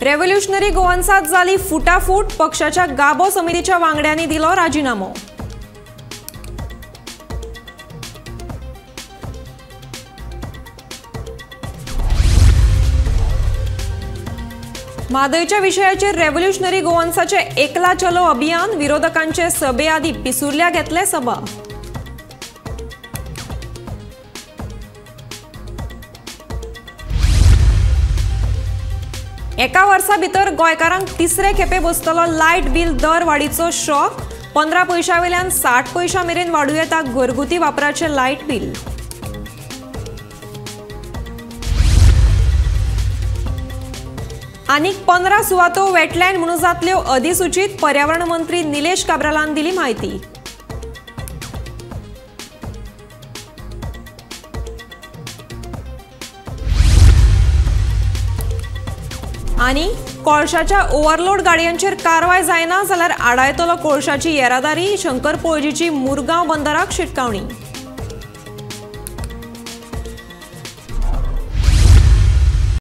Revolutionary गोवन्सात जाली फुटाफूट, पक्षाच्या गाबो समितीच्या वांगड्यांनी दिलो राजीनामो। म्हादयच्या विशयाचेर रेव्होल्युशनरी गोवन्साचे एकला चलो अभियान, विरोधकांचे सभे आदी पिसुर्ल्या घेतले सभा। एका वर्सा भितर गोंयकारांक तिसरे खेपे बसतलो लायट बील दर वाडीचो शॉक, 15 पयशां वयल्यान 60 पयशां मेरेन वाडूं येता घरगुती वापराचें लायट बील। आनीक 15 सुवातो वेटलँड म्हणून जातल्यो अधिसूचित, पर्यावरण मंत्री निलेश काब्रालान दिली म्हायती। आनी कोळशाच्या ओव्हरलोड गाडयांचेर कारवाय जायना जाल्यार आडायतलो कोळशाची येरादारी, शंकर पोळजीची मुरगांव बंदराक शिटकावणी।